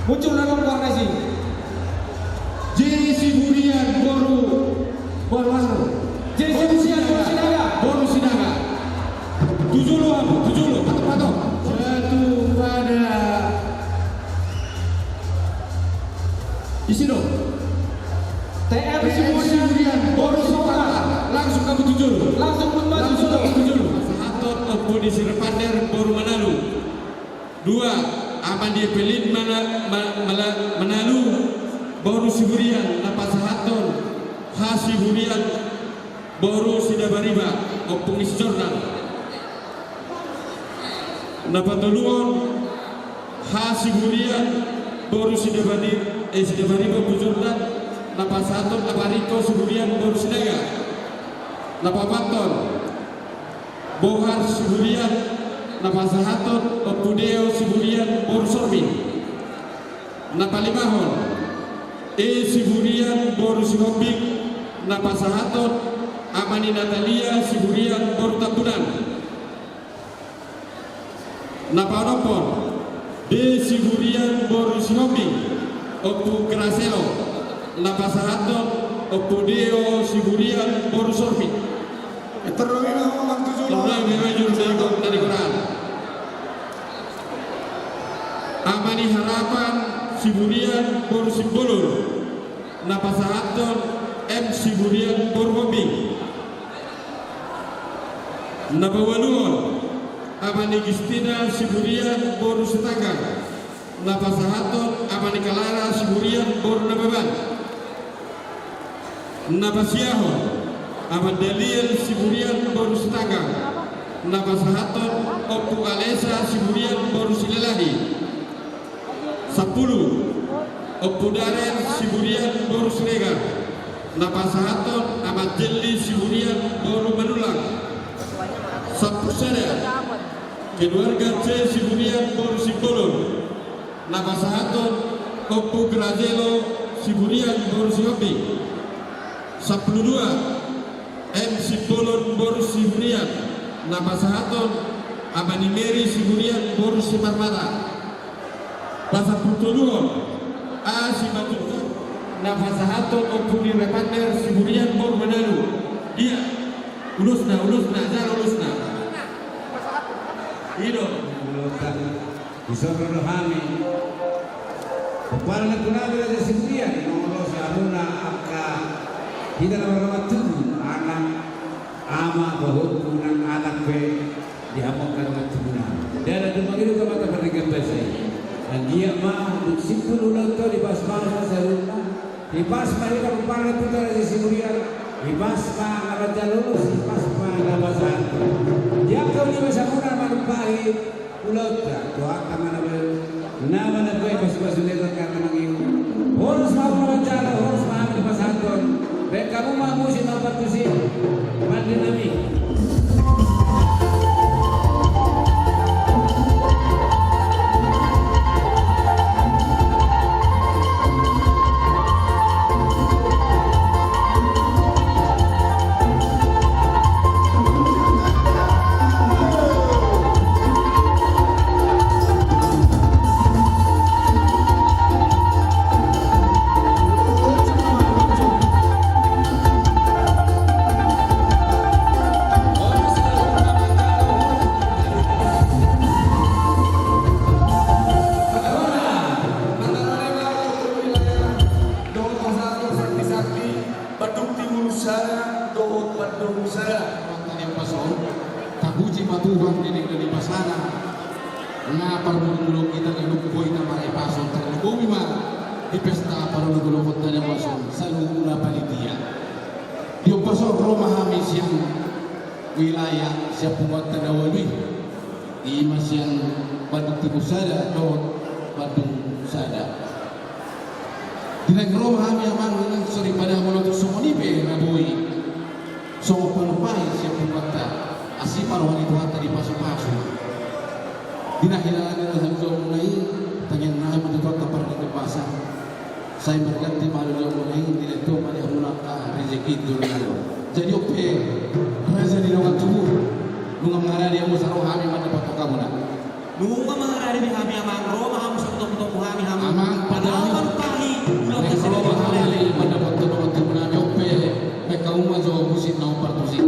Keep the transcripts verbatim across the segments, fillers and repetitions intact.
Muncul nama keluar nasi. J Siburian boru, boru anu. J Siburian boru Sinaga. Boru Sinaga. Tujuh lu, tujuh lu, patok, patok. Satu, ada. Isi dong. T M Siburian boru Sinaga. Langsung kamu tujuh lu. Langsung pun maju. Langsung kamu tujuh lu. Sahaton Ompu Desi Repander boru Manalu. Dua, Ama ni Epelin Mana-, Ma-, Mala-, Manalu, boru Siburian, na pasahathon H Siburian, boru Sidabariba, Ompung Isjornal. Na patoluhon, H Siburian, boru Sidabari-, eh, Sidabariba, Ompung Jordan, na pasahathon Ama Riko Siburian, boru Sinaga. Na paopathon, Bohar Siburian, na pasahathon Ompu Deo Siburian boru Sormi. Na palimahon, E Siburian boru Sihombing, na pasahathon Ama ni Natalia Siburian boru Tambunan. Na paonomhon, D Siburian boru Sihombing, Ompu Graselo, na pasahathon Ompu Deo Siburian boru Sormi. Terlebih dahulu, Bang Tujuh. Terlebih dahulu, Bang Tujuh. Ama ni Harapan Siburian boru Simbolon, na pasahathon M Siburian boru Hombing. Na paualuhon, Ama ni Justina Siburian boru Sitanggang, na pasahathon Ama ni Kalara Siburian boru Nababan. Na pasiahon, Ama ni Daniel Siburian boru Sitanggang, na pasahathon Ompu Alesa Siburian boru Silalahi. Sampulu, Ompu Darel Siburian boru Siregar, na pasahathon Ama Jelli Siburian boru Manulang. Sampusada, keluarga C Siburian boru Simbolon, na pasahathon Ompu Grajelo Siburian boru Sihombing. Sampulu dua, M Simbolon boru Siburian, na pasahathon Ama ni Meri Siburian boru Simarmata. Pasampulutoluhon, A Simatupang, na pasahathon Ompu ni Repander Siburian boru Manalu. Dia, ulusna, ulusna, jala ulusna. Ido. Dison ro do hami. Pomparan ni ompunami Raja Siburian, mangolosi hamuna angka hita na mardongan tubu, anak, ama, pahompu nang anak pe di hamu angka dongan tubuna. Ndada do mangido tu amanta pardenggan basa i. Anggiat ma dung simpul ulaonta on, dipas ma saluhutna. Dipas ma hita pomparan ni ompunta Raja Siburian. Dipas ma na manjalo ulos, dipas ma na pasahathon. Di angka uju ma saluhutna manumpahi ulaonta, Tuhanta ma na manambai pasupasu ni angka na mangihut. Horas ma hamu na manjalo, horas ma hami na pasahathon. Baen hamu ma musik na partusi. Pande nami. Dohot pasahat tu sakti-sakti, pandung timur sada, dohot pandung sada. Mantap, yang pas on. Tapuji ma Tuhan, di na dipasana. Nga parmulumulu hita na lungkot hita marhahipason, tarlumobi ma di pesta parmulumulu hita na mason, saluhutna panitia. Di on pas on ro ma hami sian wilayah sian punguanta na ualu i. Ima sian pandung timur sada dohot pandung sada. Di na ro ma hami amang, inang, soripada molo tu songon i pe na boi songon panumpahi sian punguanta, asi ma roha ni Tuhanta dipasupasu. Di na hilalang ni roha ni hamuna i, tangiang nami ma tu Tuhanta pardenggan basa. Sai marganti ma roha ni hamuna i, dilehon ma di hamuna angka rejeki tu roha ni hamuna. Jadi on pe, raja ni dongan tubu, nunga mangarade hamu, sai ro hami mandapothon hamuna. Nunga mangarade di hami amang, ro ma hamu, santong-tong hami hamu. Amang, padahal pahi, naeng ro ma hami mandapothon dongan tubu nami on pe, baen hamu ma jo musik na hombar tusi.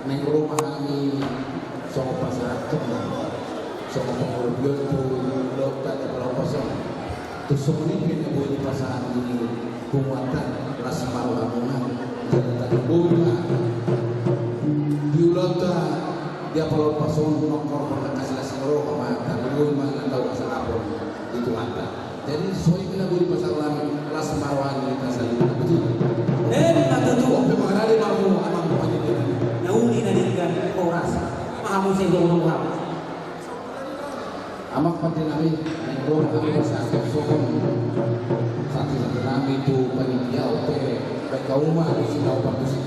Naeng ro ma hami songon pasahathon, songon pangolobion tu ulaonta di apala upas on. Tung songon i pe na boi dipasahat ni punguanta, las ma rohamuna, jala tarlumobi ma di ulaonta di apala upas on, nongkorhon na las ni roha ma, tarlumobi ma na tau hasangapon di Tuhanta. Jadi songon i pe na boi dipasahat hami, las ma roha ni hita saluhutna. Betul? Emma tutu. Oke, mangarade ma hamu amang panggabean nami. Na uli na denggan, horas ma hamu, sai dong-dong hamu. Amang pande nami, naeng ro ma hami pasahathon songon santi-santi nami tu panitia, oke, baen hamu ma musik na hombar tusi.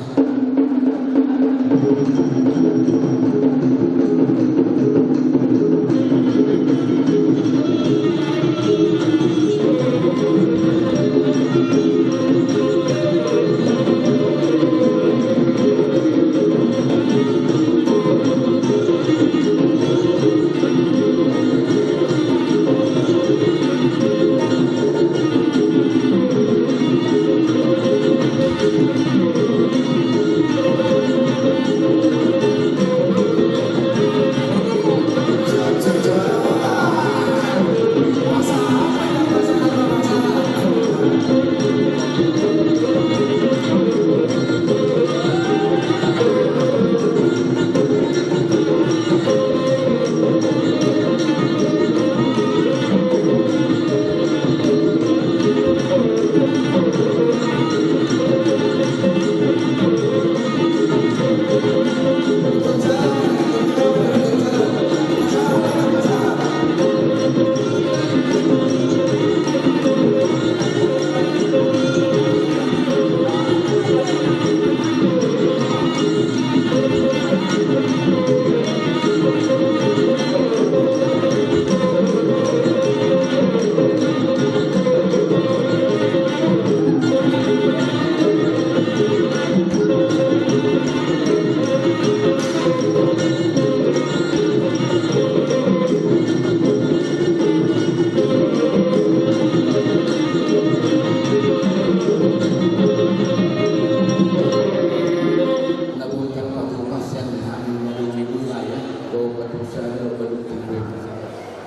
Na boi tarpatupa sian hami na di mula ya, do patusa do patusa.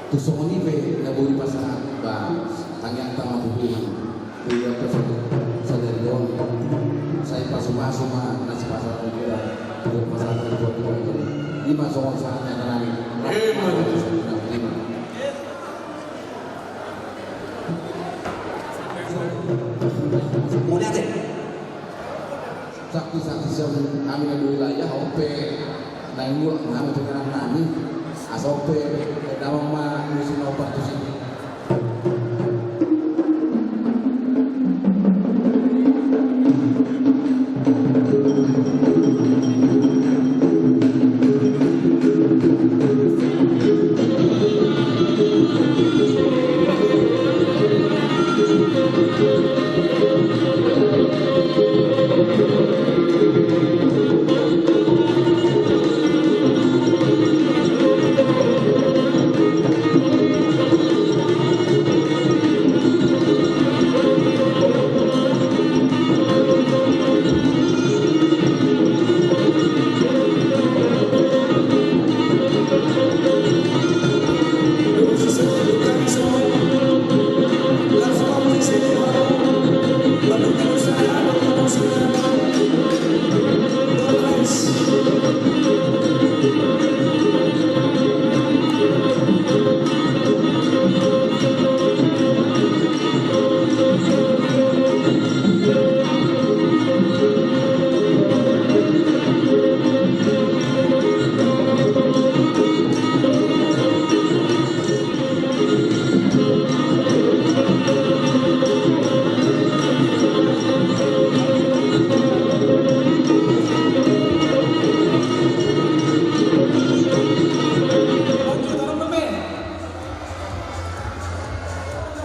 Tung songon i pe na boi pasahat ba tangiangta ma tu Tuhan. Ia, pesan sadari on, sai pasumasu ma na sipasahat ni hita, tu pasahat ni hita, tu pasahat ni hita. Ima songon sahatna, tenang. Ima. Ima. Mauliate. Saksi-saksi sian hami na di wilayah, on pe naeng mulak hami tu inganan nami, asa on pe damang ma muse na ombar tusi.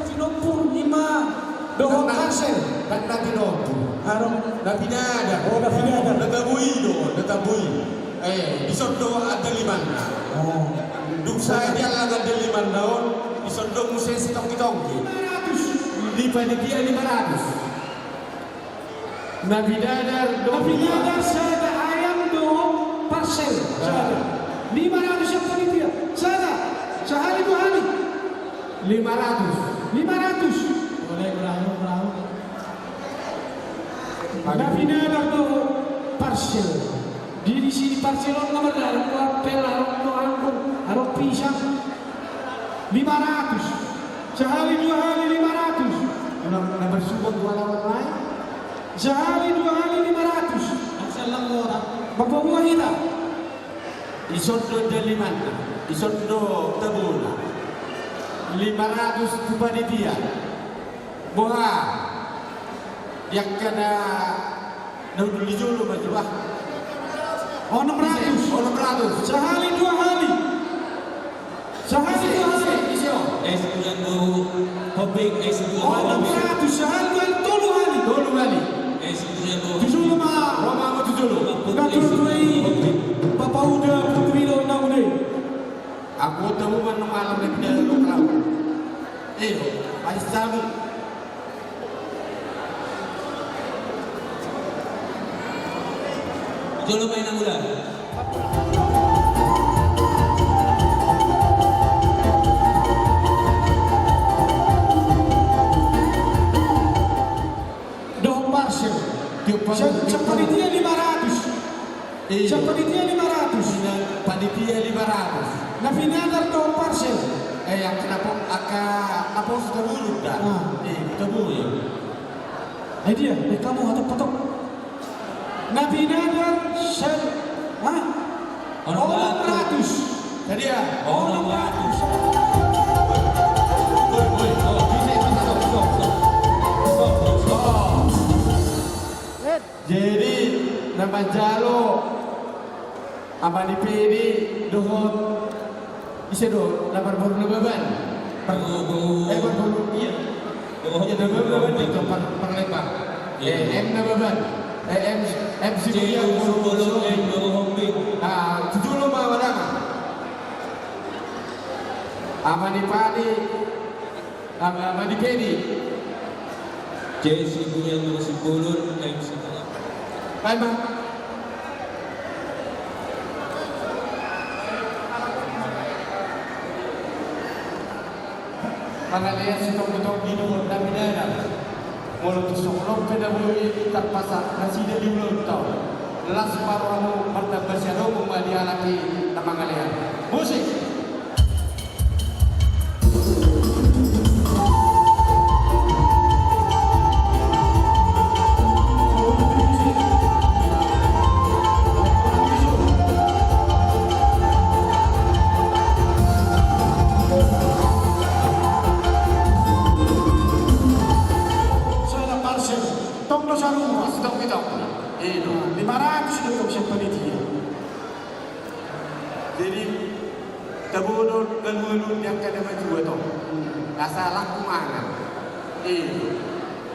Pinompur ima dohot Harsel. Kan na pinompur. Aro. Na pinadar. Oh, na pinadar. Na tabo i do, na tabo i. Eh, dison do andalimanna. Oh. Dung sae diallang andalimanna on, dison do muse sitongki-tongki. Lima ratus. Di panitia lima ratus. Na pinadar do. Na pinadar sada ayam do parsel. Sada. Lima ratus sian panitia. Sada. Sahali dua hali. Lima ratus. Lima ratus. Boleh, bravo, bravo. Na pinadar do parsel. Di, disi di parsel on na mardalan do apel, adong do anggur, adong pisang. Lima ratus. Sahali dua hali lima ratus. Na, na marsubang dua lawan lain. Sahali dua hali lima ratus. Parsel lang ora. Mamboan hita. Dison do andalimanna, dison do tabona. Lima ratus tu panitia. Boha. Di angka na, na hundul di jolo ma jo bah. Onom ratus. Onom ratus. Sahali dua hali. Sahali dua hali. Ise, ise, ise. Es dua do Hobbing, es dua. Onom ratus, sahali dua hali, tolu hali. Tolu hali. Es dua do. Tu jolo ma. Ro ma hamu tu jolo. Gak terus dua i. Bapak uda putri do namu ne. Aku tamu mana malam ni dia lo kau. Eh, pasti tamu. Jolo ma inang uda. Dohot parsel. Sian panitia lima ratus. Iya. Sian panitia lima ratus. Sian panitia lima ratus. Na pinadar dohot parsel. Eh, angka na po-, angka na pos tabulung da. Ah. Eh, tabulung. Eh, dia, eh, kamu atau patok. Na pinadar sel-, hah? Onom ratus. Onom ratus. Tadi ya? Onom ratus. Woi, woi, oh, bisa, bisa, stop, stop, stop. Stop, stop, stop. Jadi, na manjalo Ama ni Pedi dohot ise do, na parboru Nababan. Par-, eh, parboru, iya. Iya, Nababan itu, par-, Parlembang. Iya. Eh, M Nababan. Eh, M, M Sibulian. Ah, tu jolo ma, wala ma. Ama ni Pedi. Ama, Ama ni Pedi. Jesi punya Mula Simbolon, M C Mula. Baik, Bang. Mangalean sitongki-tongki dohot na pinadar. Molo tung songon on pe na boi tarpasa nasida di ulaonta on, las ma rohamu martamba siadopan ma di halak i na mangalean. Musik. Sada parcel, tong do saluhut, tong do, tong do. Lima ratus do tong sian panitia. Jadi, tabo do galugalu di angka na matua tong. Asa laku mangan. Eh.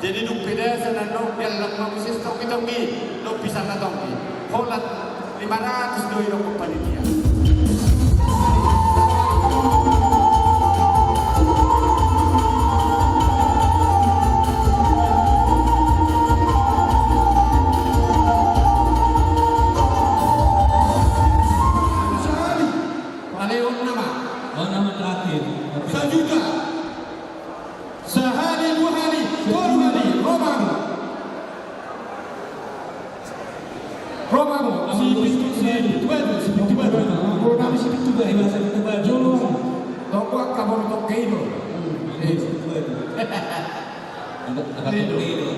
Jadi, dung pe da sian annon, diallang ma muse tonggi-tonggi. Lopi sian na tonggi. Holan lima ratus do i dohot panitia. Sahali. Paleon nama. Oh, nama terakhir. Sajuta. Sahali, dua hali, tolu hali, romamu. Romamu, si pintu, si pintu batu, si pintu batu. Romamu si pintu batu. Iya, si pintu batu. Jolo. Toko angka boru toko i do. Hmm, si pintu batu. Angka, angka toko i do.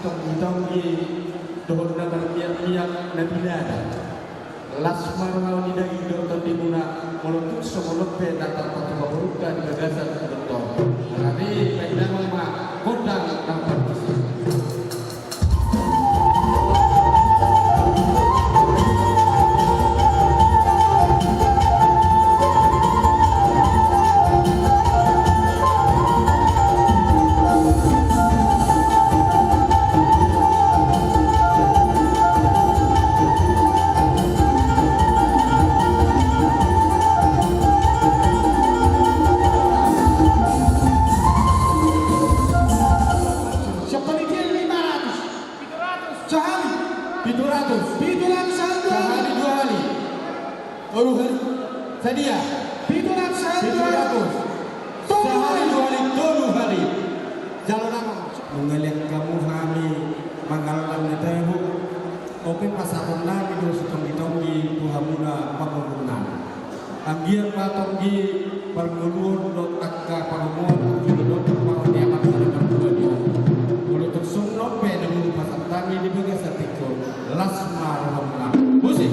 Tonggi-tonggi dohot na marmiak-miak na pinada. Las ma roha ni daging dohot tondimuna, molo tung songon on pe na tarpatupa borungta di bagasan ulaonta on. Alani, baen damang ma gondang na parpasa. Siapa lagi lima ratus? Sahali. Pitu ratus. Pitu ratus sahali. Sahali dua hali. Tolu hali. Sadia. Pitu ratus sahali. Pitu ratus. Tolu hali. Sahali dua hali, tolu hali. Jalo nama. Mangalean hamu hami mangallang na tabo. Ope pasahaton nami do sitonggi-tonggi tu hamuna pangurung nami. Anggiat ma tonggi parngoluon dohot angka pangomoan, jolo dohot parhotean na martua di on. Molo tung songon on pe na boi pasahat hami di bagasan tingki on, las ma rohamuna. Musik.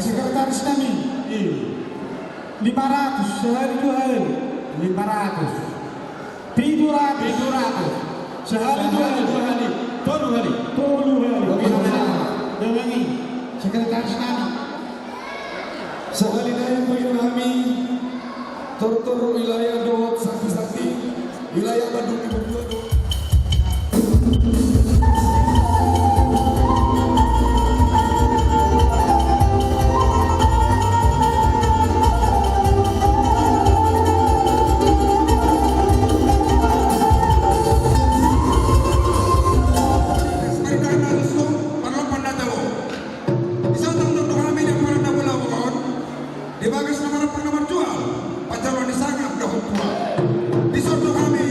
Sekretaris nami. Lima ratus, sahali dua hali. Lima ratus. Pitu ratus. Pitu ratus. Sahali dua hali. Sahali dua hali. Tolu hali. Tolu hali. Oke, sama-sama. Damang i. Sekretaris nami. Sahali nai boi hami tortor wilayah dohot sakti-sakti wilayah Bandung Timur dua dohot. Di son do hami di amparan na mula on, di bagas na marhampang na marjual, panjaloan ni sangap dohot tua. Di son do hami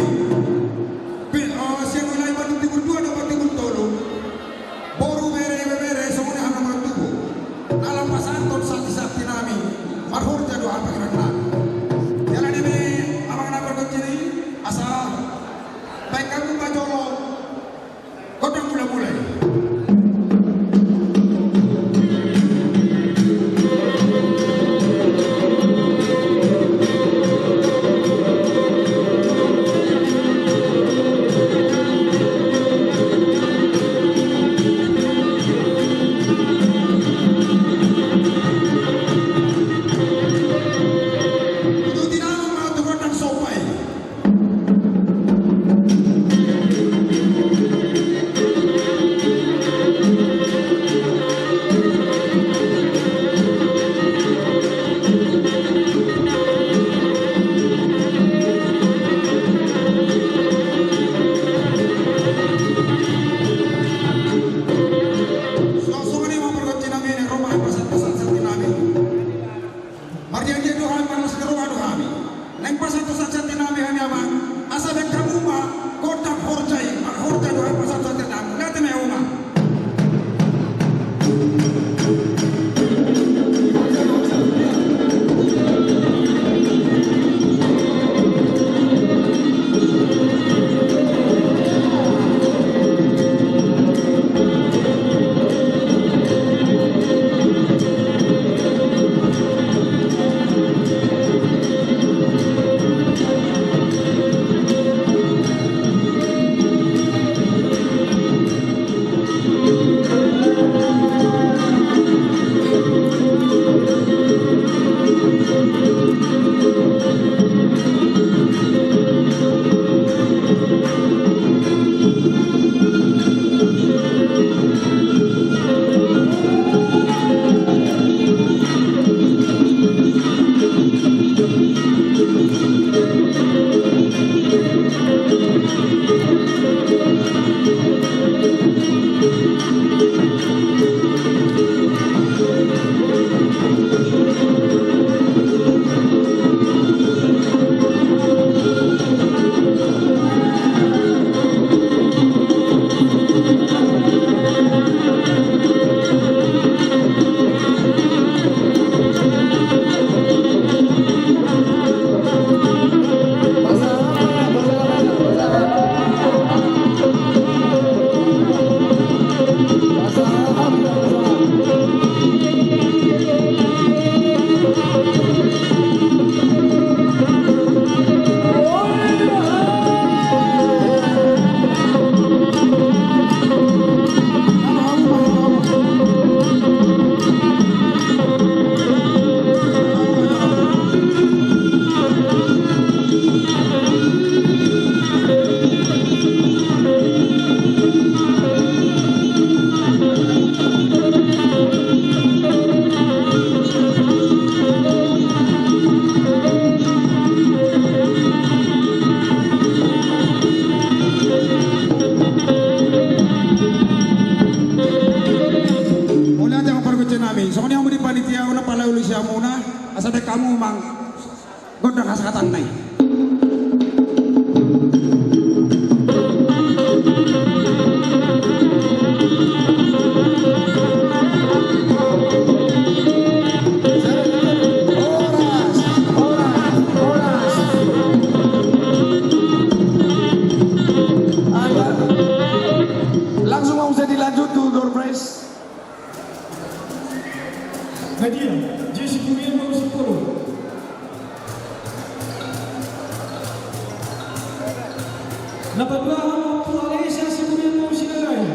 Na paduahon Ompu Alesia Siburian boru Silalahi.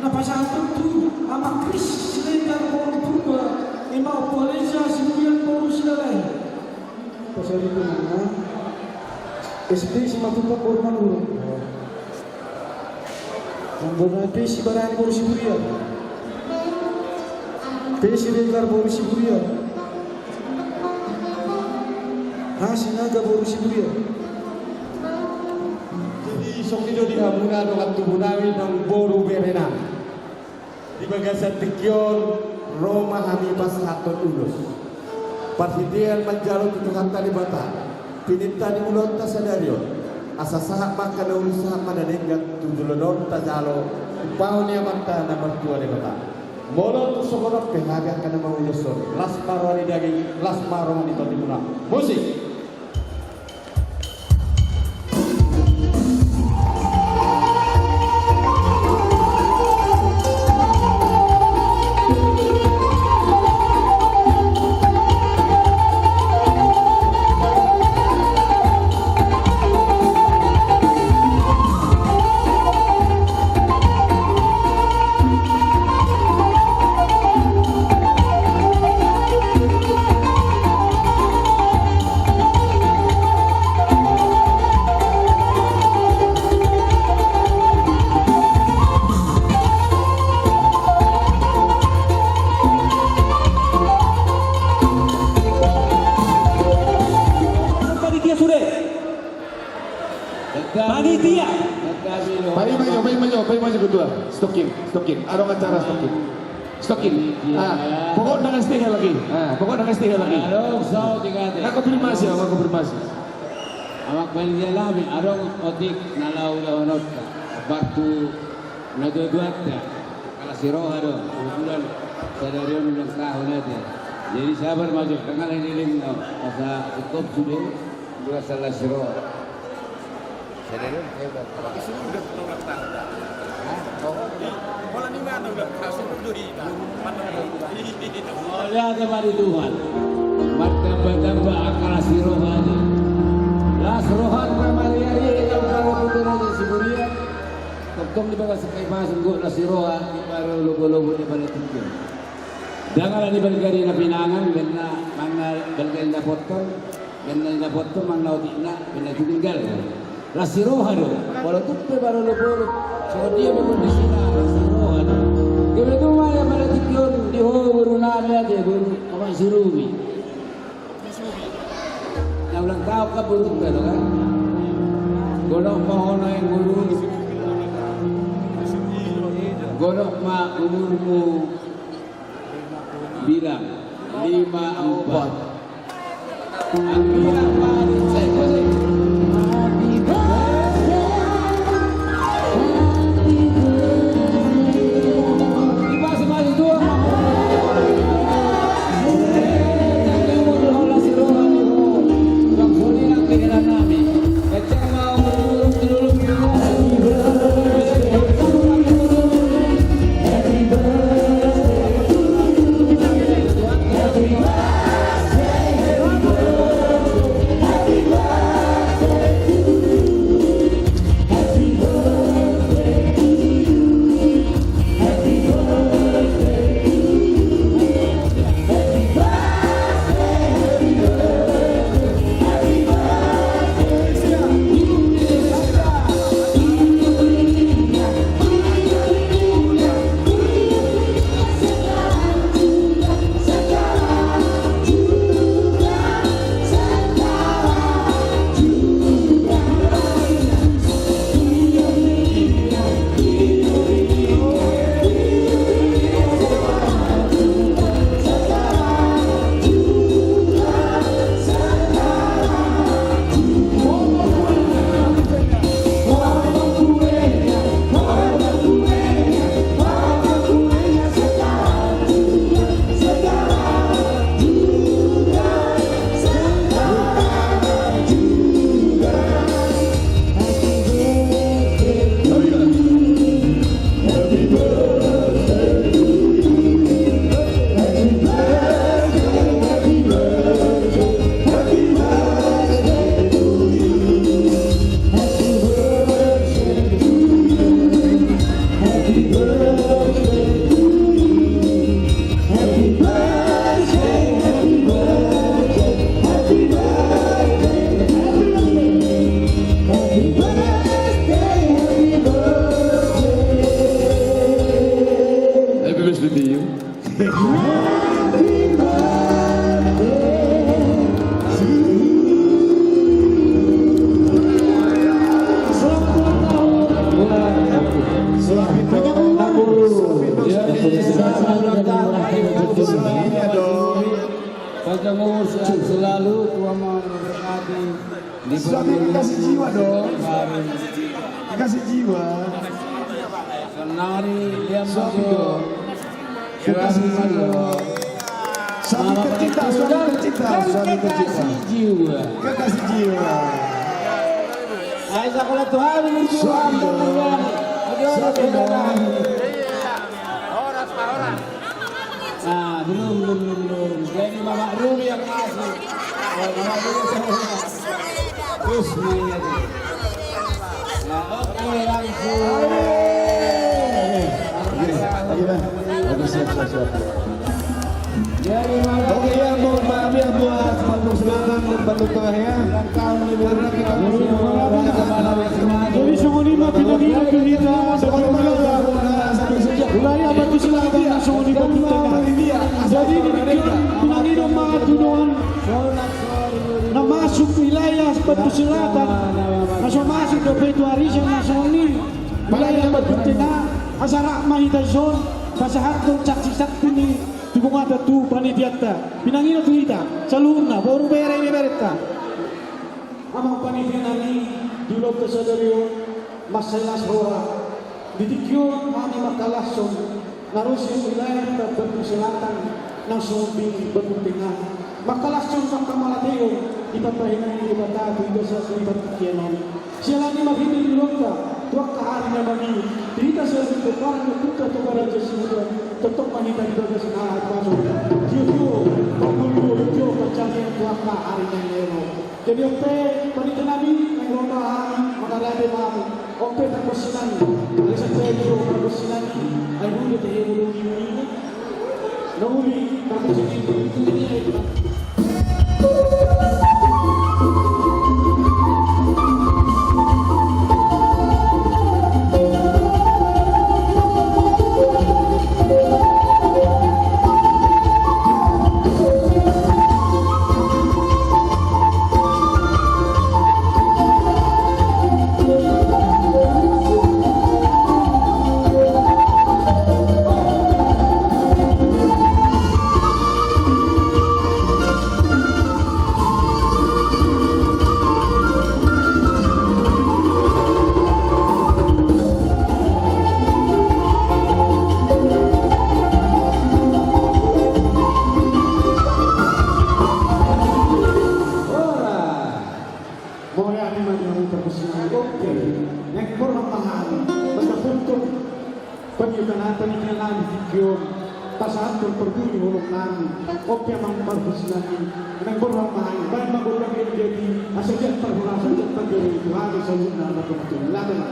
Na pasahathon tu Ama Kris Siregar boru Purba, i ma Ompu Alesia Siburian boru Silalahi. Pasaripeon ma S P Simatupang boru Manurung. Nang boru na P Sibarani boru Siburian. P Siregar boru Siburian. H Sinaga boru Siburian. Jadi songon i do di hamuna dongan tubu nami nang boru berenami. Di bagasan tingki on ro ma hami pasahathon ulos. Parhitean manjalo tu Tuhanta Debata, pinangido di ulaonta sadari on, asa sahat ma angka na uli, sahat ma na denggan tu joloan on tajalo umpahon ni Amanta na martua Debata. Molo tung songon on pe hami angka na manguloshon, las ma roha ni daging, las ma roha ni tondimuna. Musik. Panitia sude. Panitia. Paima jo, paima jo, paima jo ketua. Stokin, stokin. Adong acara stokin. Stokin. Ah, pokokna nunga setengah lagi. Ah, pokokna nunga setengah lagi. Adong, so, tiga, tiga. Nunga konfirmasi, nunga konfirmasi. Amang panitia nami, adong otik na laho ulahononta. Waktu na dua-duanta. Angka las ni roha do, kebetulan sadari on ulang tahun ate. Jadi sabar ma jo, dang ala nileng, asa ingkon sude, berasa las ni roha. Sadari on hebat. Apa kesuruh udah pernah ulang tahun? Hah? Oh. Pola ni mana ulang tahun? Suruh doi. Mauliate ma di Tuhan. Martamba-tamba angka las ni roha i. Las rohanta ma di ari i, angka las ni roha di Siburian. Tongtong di bagasan hahipason, gok las ni roha, di parlobo-lobo ni pala tingki on. Dang ala ni balga ni na pinangan, baen na manang balga ni na poton, baen na ni na poton manang otikna, baen na tinggal. Las ni roha do, molo tung pe parlobo-lobo, songon dia pe kondisina, las ni roha do. Gabe tumaya pala tingki on, di ho boru nami ate, boru Amang Sirumi. Na ulang tahun kan borunta do kan. Godang ma ho naeng boru. Godang ma umurmu. Bilang. Lima, empat. Anggia ma di. Happy birthday. Happy birthday to you. Happy birthday to you. Selamat ulang tahun. Selamat ulang tahun. Selamat ulang tahun. Ya, selamat ulang tahun. Selamat ulang tahun. Panjang umur, sehat selalu, Tuhan memberkati. Suami kekasih jiwa dong. Kekasih jiwa. Suami dong. Kekasih jiwa. Suami tercinta, suami tercinta, suami tercinta. Kekasih jiwa. Kekasih jiwa. Ayo, sekolah Tuhan, suami dong. Suami dong. Nah, belum, belum, belum, belum. Jadi Mamak Rumi yang masuk. Oh, Mamak Rumi yang masuk. Terus mainnya tuh. Nah, oke, langsung. Oke, oke, Bang. Oke, siap, siap, siap. Jadi, Mamak. Oke, ya, mohon maaf ya buat spanduk belakang dan spanduk tengah ya. Karena kita. Jadi, songon i ma pinangido tu hita, songon i ma. Wilayah Batu Selatan na songon i Batu Tengah. Jadi di tingki on pinangido ma tu dongan na masuk wilayah Batu Selatan na so masuk dope tu arisan na songon i wilayah Batu Tengah. Asa rap ma hita dison pasahathon saksi-saksi ni tubunganta tu panitianta. Pinangido tu hita saluhutna, boru, bere, ibeberenta. Amang panitia nami, di ulaonta sadari on, mansai las hora. Di tingki on hami mangkalashon na ro sian wilayah Batu Selatan, na songon i Batu Tengah. Mangkalashon, mangkamalateon di pambahenan ni Debata tu hita saluhutna di tingki on. Siala ni marhite di ulaonta tu angka ari na mangihut, di hita saluhutna, di pomparan ni ompunta Toga Raja Sibuda, tongtong ma hita di bagas na marhaha. Tio, tio, pangolu, tio, pansarian tu angka ari na mangihut. Jadi on pe, panitia nami, naeng ro ma hami, mangaradeon ma hami. On pe pargonsi nami. Alai sahat pe jo pargonsi nami. Ai uli tehe molo minggu ini. Na uli pargonsi nami. Mauliate ma di hamu pargonsi nami. Oke. Naeng borhat ma hami mandapothon panitia nami di tingki on, pasahathon parbue ni holong nami. Oke, amang pargonsi nami. Naeng borhat ma hami, baen ma gondang na jadi, asa jat parhorasan, jat panjoroi tu hami saluhutna na marhite. Labe ma.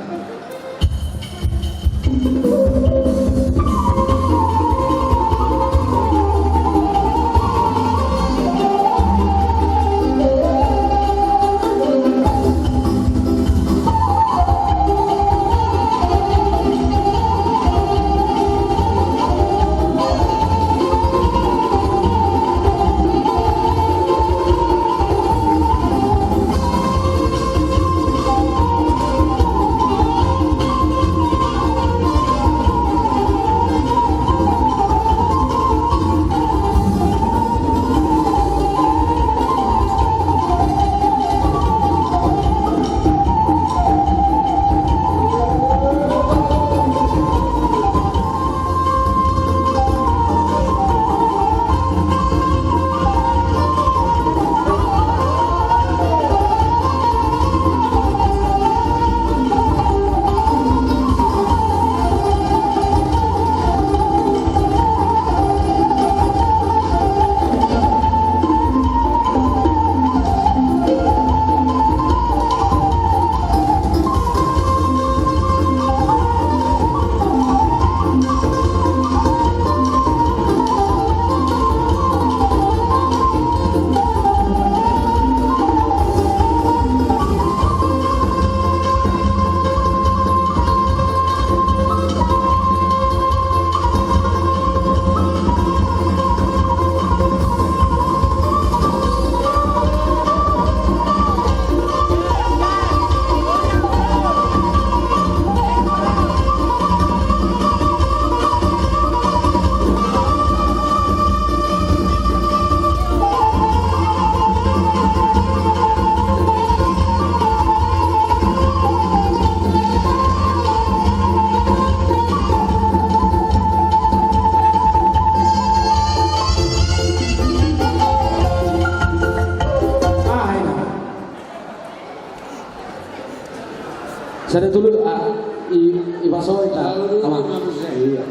Sada tolu, ah, i, ibaso, ita, ama. Iya.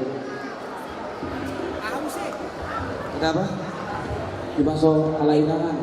Kenapa? Ibaso ala inangan.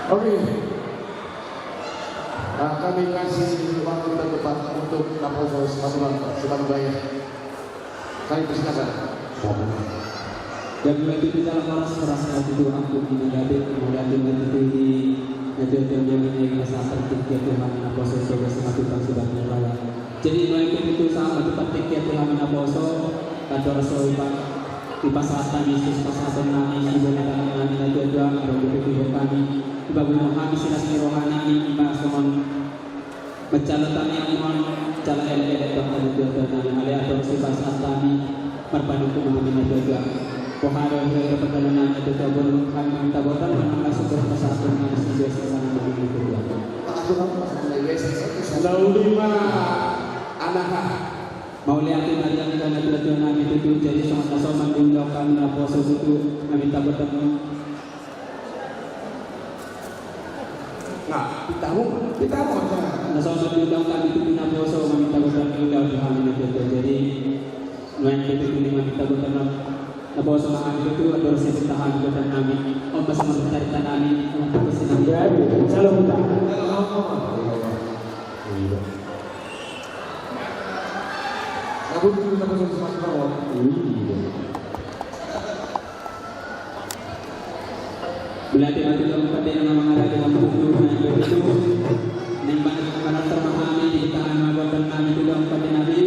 Oke. Nah, kami kasih waktu dan tempat untuk Naposo Simatupang, Simatupang. Kami persilakan. Jadi, waktu itu dalam horas, horas waktu itu aku di Nagade, kemudian di waktu itu di, waktu itu dia menaik masa seperti dia tuh kami Naposo, coba Simatupang sudah mulai. Jadi, mulai itu saat itu praktik dia tuh kami Naposo, kata Rasul Ipan, di pasahat kami, sus pasahat nami, si boneka nami, nanti itu doang, orang itu kami, di babu Muhammad, si nasi rohani, di Pak Somon, Mancalon hami amang, cala elek-elek dohot hami tuatua nami, alai adong sipasahat hami, marpanungkun ma hami na tuatua. Boha do hira-hira pardalanan nami na tuatua, boi hami mangido botoon, manang na sukur pasahaton nami si biasa sana nami na tuatua. Lauli ma anaha. Mauliate ma di angka na tuatua nami tutu, jadi songon na somal diundang hami Naposo tutu, hami tabotan. Nah, pitamu, pitamu aja. Na so ma diundang hami tu Naposo, maminta botoon ni ulaon tu hami na tuatua. Jadi, nuaeng pe tu ni maminta botoon Naposo ma hami tu, andor si pitahan botoon nami. Om pas ma bercerita nami, om pas nami. Jadi, salam kita. Iya. Lagu tu Naposo sama kita, oh. Iya. Mauliate ma tu dong pande na mangarade na tutu na tutu. Naeng baen panortor ma hami, ditahan ma botoon nami tu dong pande nami.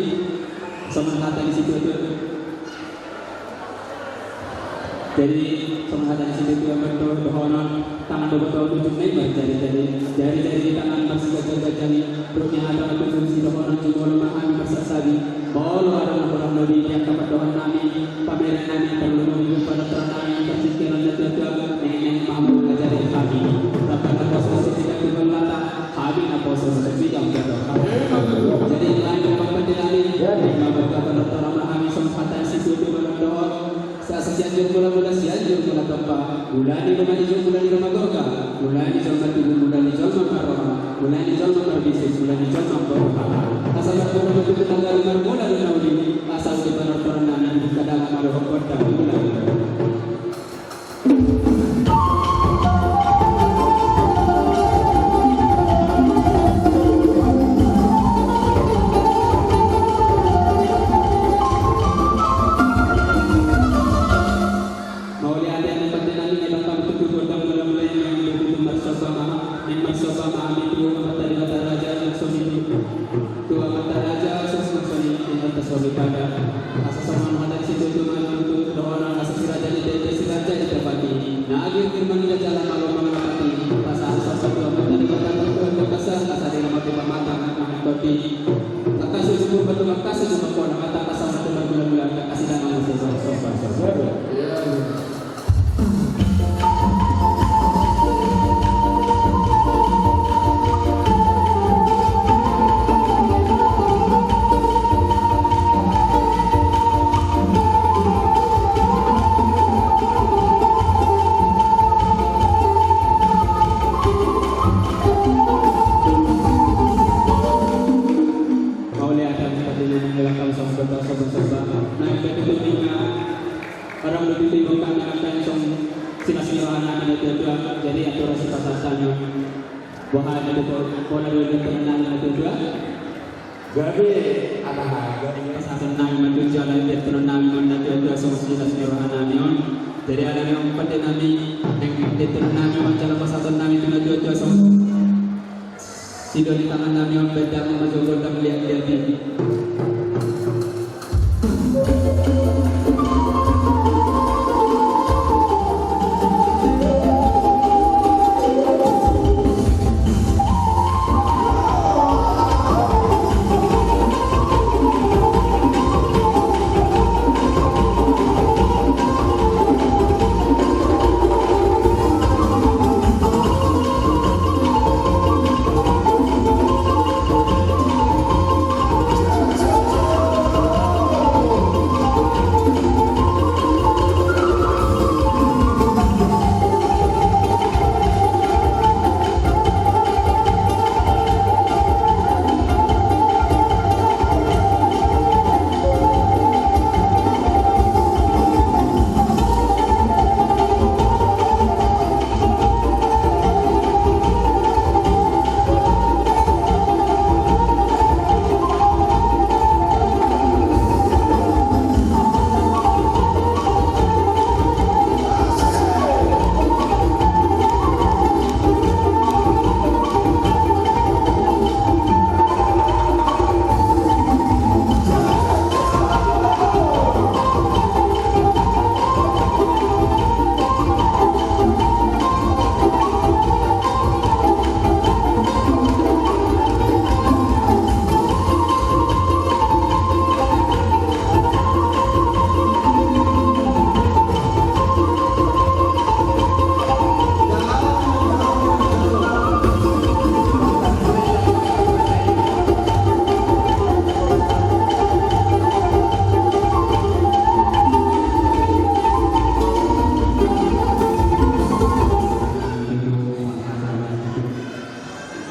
Songon hata ni situtu. Jadi songon hata ni situtu, amang, dohonon, tangan do botoon, ujung nai marjari-jari, jari-jari di tangan marsiganjang-ganjangi. Rupani hata na tutu sidohonon, jumolo ma hami marsasabi. Molo adong na kurang lobi di angka pandohan nami, pamereng nami, parlungun nami, panortoran nami, parsingkiran na tuatua, neng-neng ma mangajari hami. Rap na poso sititi tu ballata, hami na poso sititi tu ballata. Jadi, lain na pande nami, jadi ma botoon panortoran ma hami, songon hata ni situtu manang dohot. Asa Sianjur Mula, Mula Sianjur, Mula Tompa. Mula ni ruma ijuk, mula ni ruma gorga. Mula ni jolma tubu, mula ni jolma marroha. Mula ni jolma marbisik, mula ni jolma marroha. Asa marmula ma tutu na gabe, marmula do na uli. Asa uli panortoran nami, dibuka dalan ma dohot gondang mula. Mauliate ma di pande nami, naeng baen panortor tu gondang mula-mula i, naeng tutu marsomba ma, naeng marsomba ma hami tu Amanta Debata Raja, naeng Nami na tua-tua. Gabe, aha, gabe pasahaton nami ma tu jala, diantuhon nami ma na tua-tua songon silas ni roha nami on. Jadi alani on pande nami, nang diantuhon nami ma jala pasahaton nami tu na tua-tua songon sidoli tangan nami on, baen damang ma jo gondang liat-liat i.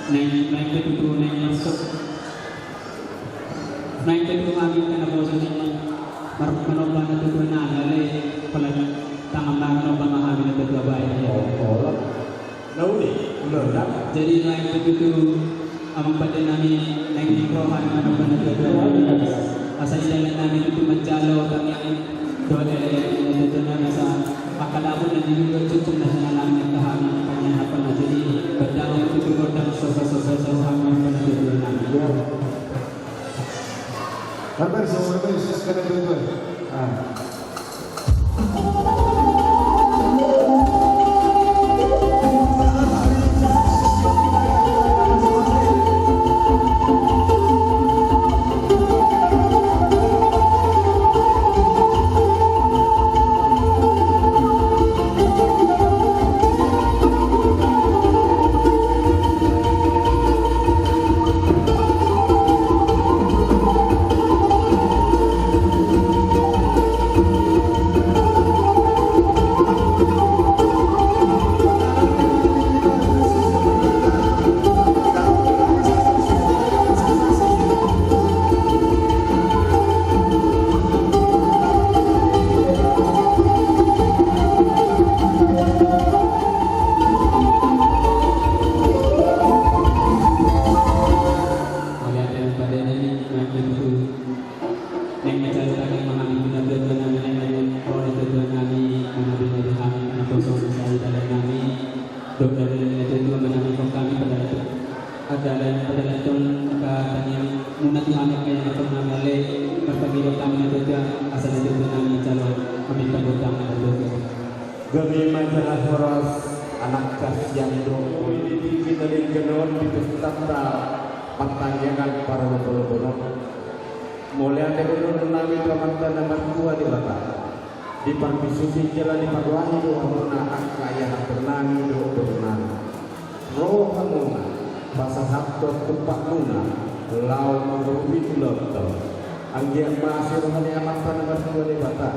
Naeng, naeng pe tutu, naeng masuk. Naeng pe tutu hami na naposo ni mar-, manomba na tutu nami, ale, pala tangan ma manomba ma hami na tutu, baen. Oh, oh. Jadi naeng pe tutu amang pande nami, naeng ro hami manomba na tutu nami. Asa di dalan nami tutu manjalo tangiang dohot ale na tutu nami, asa angka dapot na di luat jujung na sinanami na hami tangiang hapana. Jadi baen damang tutu gondang soba-soba saluhut hami manomba na tutu nami. Marbarisa, marbarisa, sekali dua-dua. Ah. Mauliate ma pande nami, mauliate ma tutu. Naeng manjalo tangiang ma hami tu na tuatua nami, naeng ro na tuatua nami manabe-nabe hami, naposo na sai dalan nami. Dohot dalan na tuatua manangihon hami padalan, padalan, padalan tol angka tangiangmuna tu hami angka ianakhon nami, ale marpangido hami na tuatua, asa na tuatua nami manjalo hami panggontang na tuatua. Gabe ma jala horas anak hasian do. Di tingki na denggan on, di pestanta partangiangan parlombolombon on, mauliate do dohonon nami tu Amanta na martua Debata. Diparbisuhi jala diparrohai do hamuna angka ianakhon nami dohot boru nami. Ro hamuna pasahathon tumpakmuna laho mangurupi ulaonta. Anggiat ma asi roha ni Amanta na martua Debata,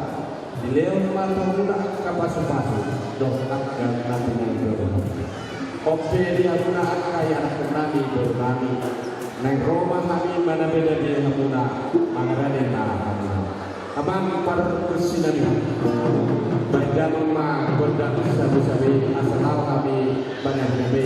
dilehon ma tu hamuna angka pasupasu dohot angka na pinangido-ido. On pe di hamuna angka ianakhon nami, boru nami, naeng ro ma hami manabe-nabe hamuna, mangarade ma hamuna. Amang pargonsi nami, baen damang ma gondang sabe-sabe asa laho hami manabe-nabe.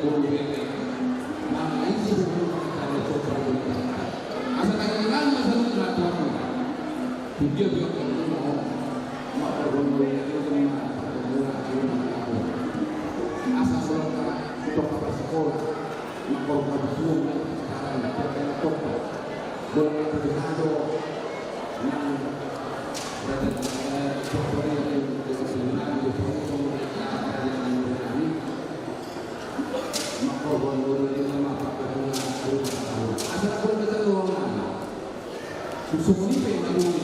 boru bete. Maka isi boru maka tanda sopa boru. Asa tangan masa lu matuaku. Dia bilang kamu mau. Mangkorhon do i, asa mulak tu tongka parsikola, mangkorhon do i, sekarang, tongka. Bola mata di hado, nang, mangkorhon do i, asa mulak tu tongka. Songon i pe na boi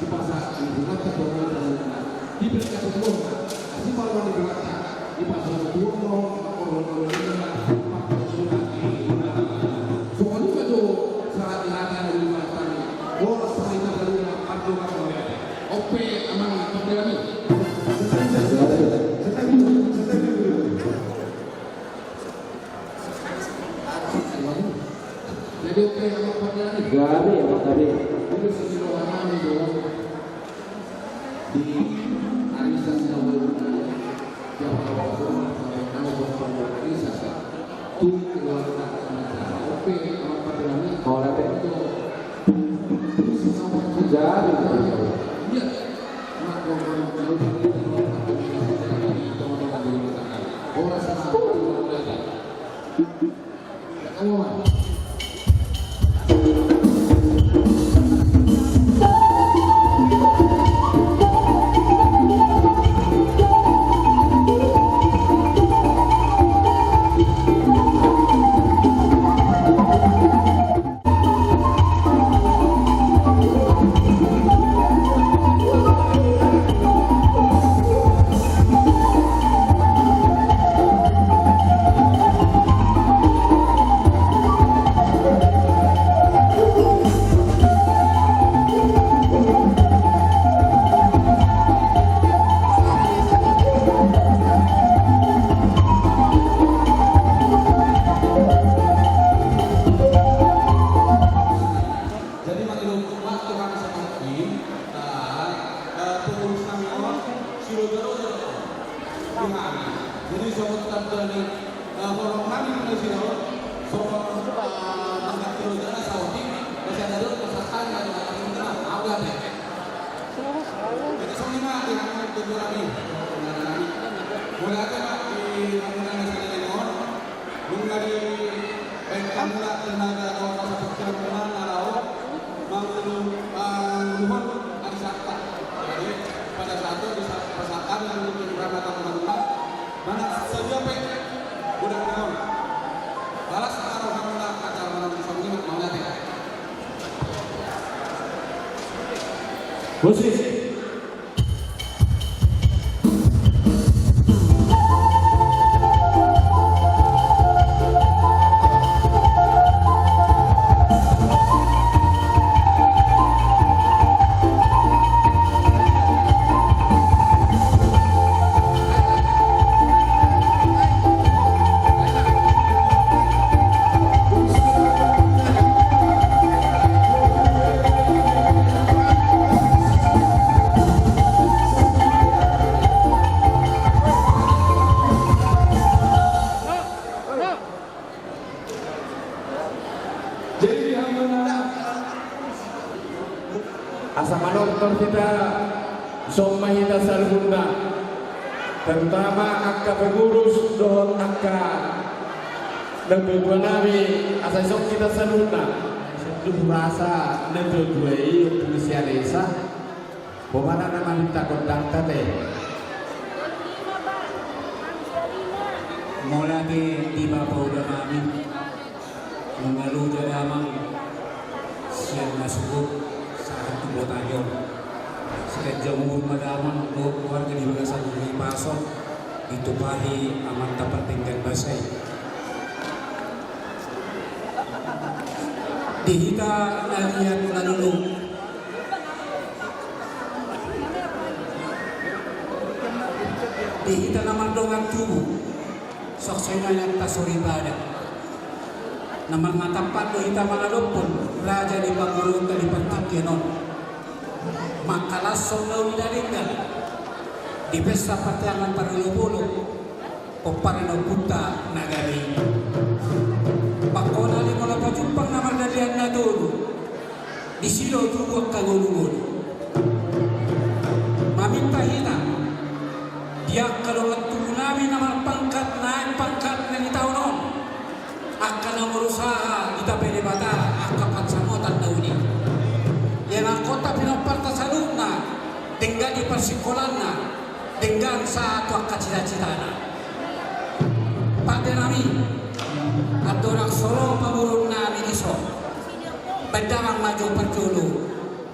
dipasahat ni Debata tu hita, diberkati Tuhan, asi paruan ni Debata, dipasahat Tuhan, songon i ma jo sahat ni hata na di rumah tani. Horas ma hita saluhutna, pardongan ma hita. Ope amang pardongan i. Jadi oke, amang pardongan i. Gabe, amang, gabe. Itu sisi rohani do. Di arisan na baru, ya, kalau baru, kalau baru arisan, tu keluarga anak, oke, amang pardongan i. Oh, nanti. Jadi, iya. Jadi, mangido ma tu hami saonari, eh, pengurus nami on, siroja-roja do on. Di hami. Jadi, songon tanda ni, eh, hormat nami tu nasida on, songon, eh, tanda ni roja na saotik, masih ada dulu, masih ada, ada, ada, ada, ada, ada, ada. Jadi, songon i ma di hami, di hami. Mauliate ma di hami na sadari on. Nunga dibaen hamu tenaga dohot rasa pikiran na laho mangulu, manguluhon arisanta. Jadi, pada saat itu bisa pasahat nang di rumah tangga rumah. Mana sadia pe godang ni on. Balas ma rohamuna acara malam di sini, mauliate. Musik. Jadi di hamuna asa manortor hita, son ma hita saluhutna, terutama angka pengurus dohot angka natua-tua nami, asa ison hita saluhutna. Asa na tua-tua i, tu sian esa. Boha na maminta gondang tate. Mauliate di bapa uda nami. Nunga loja damang sian na suhut sahat tu botari on. Sian jamu ma damang dohot keluarga di bagasan Ripaso. Ditumpahi amanta pardenggan basa i. Di hita na liat na lolo. Di hita na mardongan tubu, songon i ma di hita soripada. Na mangatampak do hita mangadophon raja ni parboruonta di partingkian on. Mangkalashon na uli na denggan di pesta pateangan parolopolop. Pomparan ni ompunta na gabe i. Pangkona limo na pajumpang na mardalihan na tolu. Disi do tubu angka ngolu-ngolu. Mami Angka na marusaha ditape Debata angka pansamotan na uli. Ianakhonta pinomparta saluhutna, denggan di parsingkolanna, denggan sahat tu angka cita-citana. Pande nami, andorang so ro pamoruon nami dison, baen damang ma jo parjolo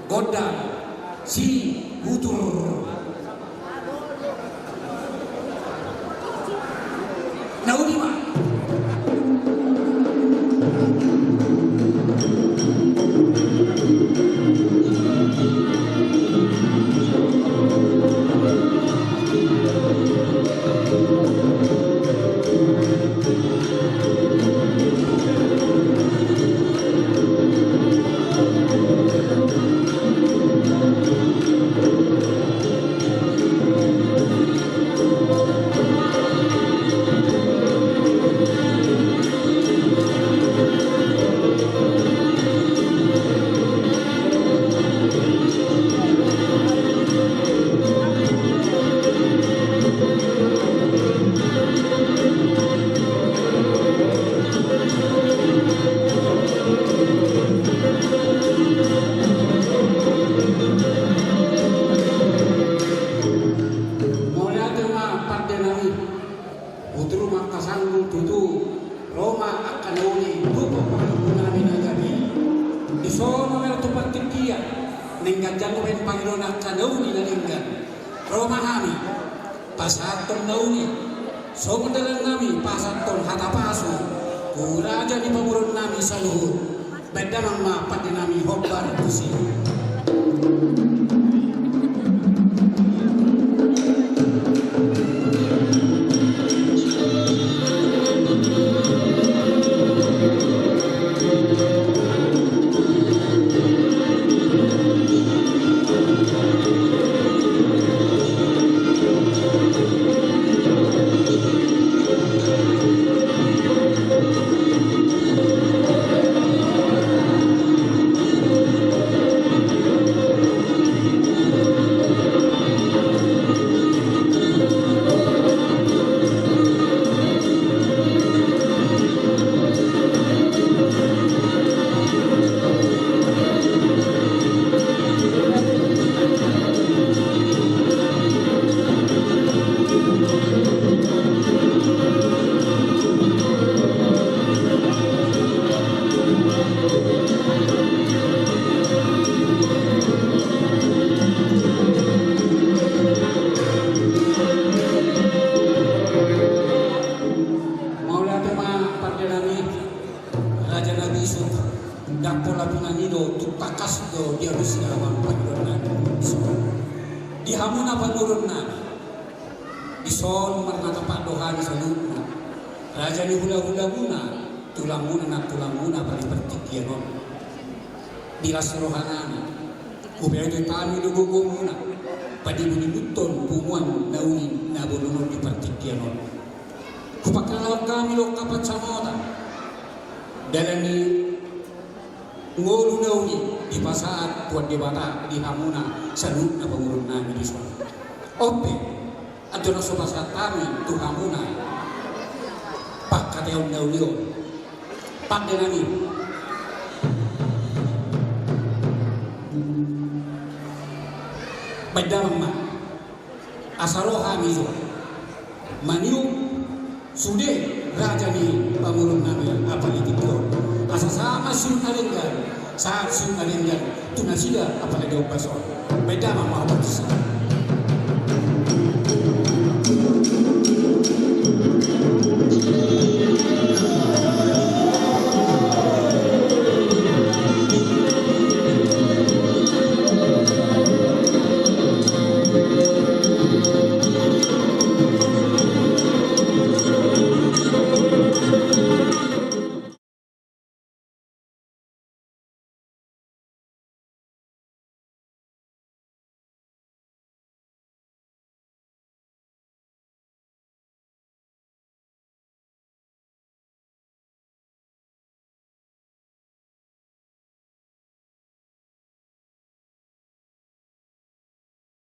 gondang si Gutur. Na uli ma. Mauliate ma pande nami. Utur ma angka sanggul tutu, ro ma angka na uli, tu pangulunami na gabe. Dison ma hami tu partingkian, naeng ganjang baen pangidoan angka na uli na denggan. Ro ma hami, pasahathon na uli, songon dalannami pasahathon hata pasu tu raja ni pamoruonnami saluhut. Baen damang ma pande nami hombar tusi. Mauliate ma pande nami, raja na bisuk, ndang pola pinangido, tung tangkas do dialusi amang pangidoannami. Di hamuna pamoruonnami, dison marnatampak do hami saluhutna, raja ni hulahulamuna, tulangmuna nantulangmuna padi partingkian on. Di las rohanami, hupaihutihut hami do gogomuna, padimundimuthon punguan na uli na bolon on di partingkian on. Hupangkilalahon hami do angka pansamotan, dalan ni ngolu na uli dipasahat Tuhan Debata di hamuna saluhutna pamoruonnami dison. On pe, andorang so pasahat hami tu hamuna panghataion na uli on, pande nami, baen damang ma, asa ro hami jo maniop sude raja ni pamoruonnami apala di tingki on. Asa sahat ma siuhut na denggan, sahat siuhut na denggan tu nasida apala di ombas on. Baen damang ma hombar tusi.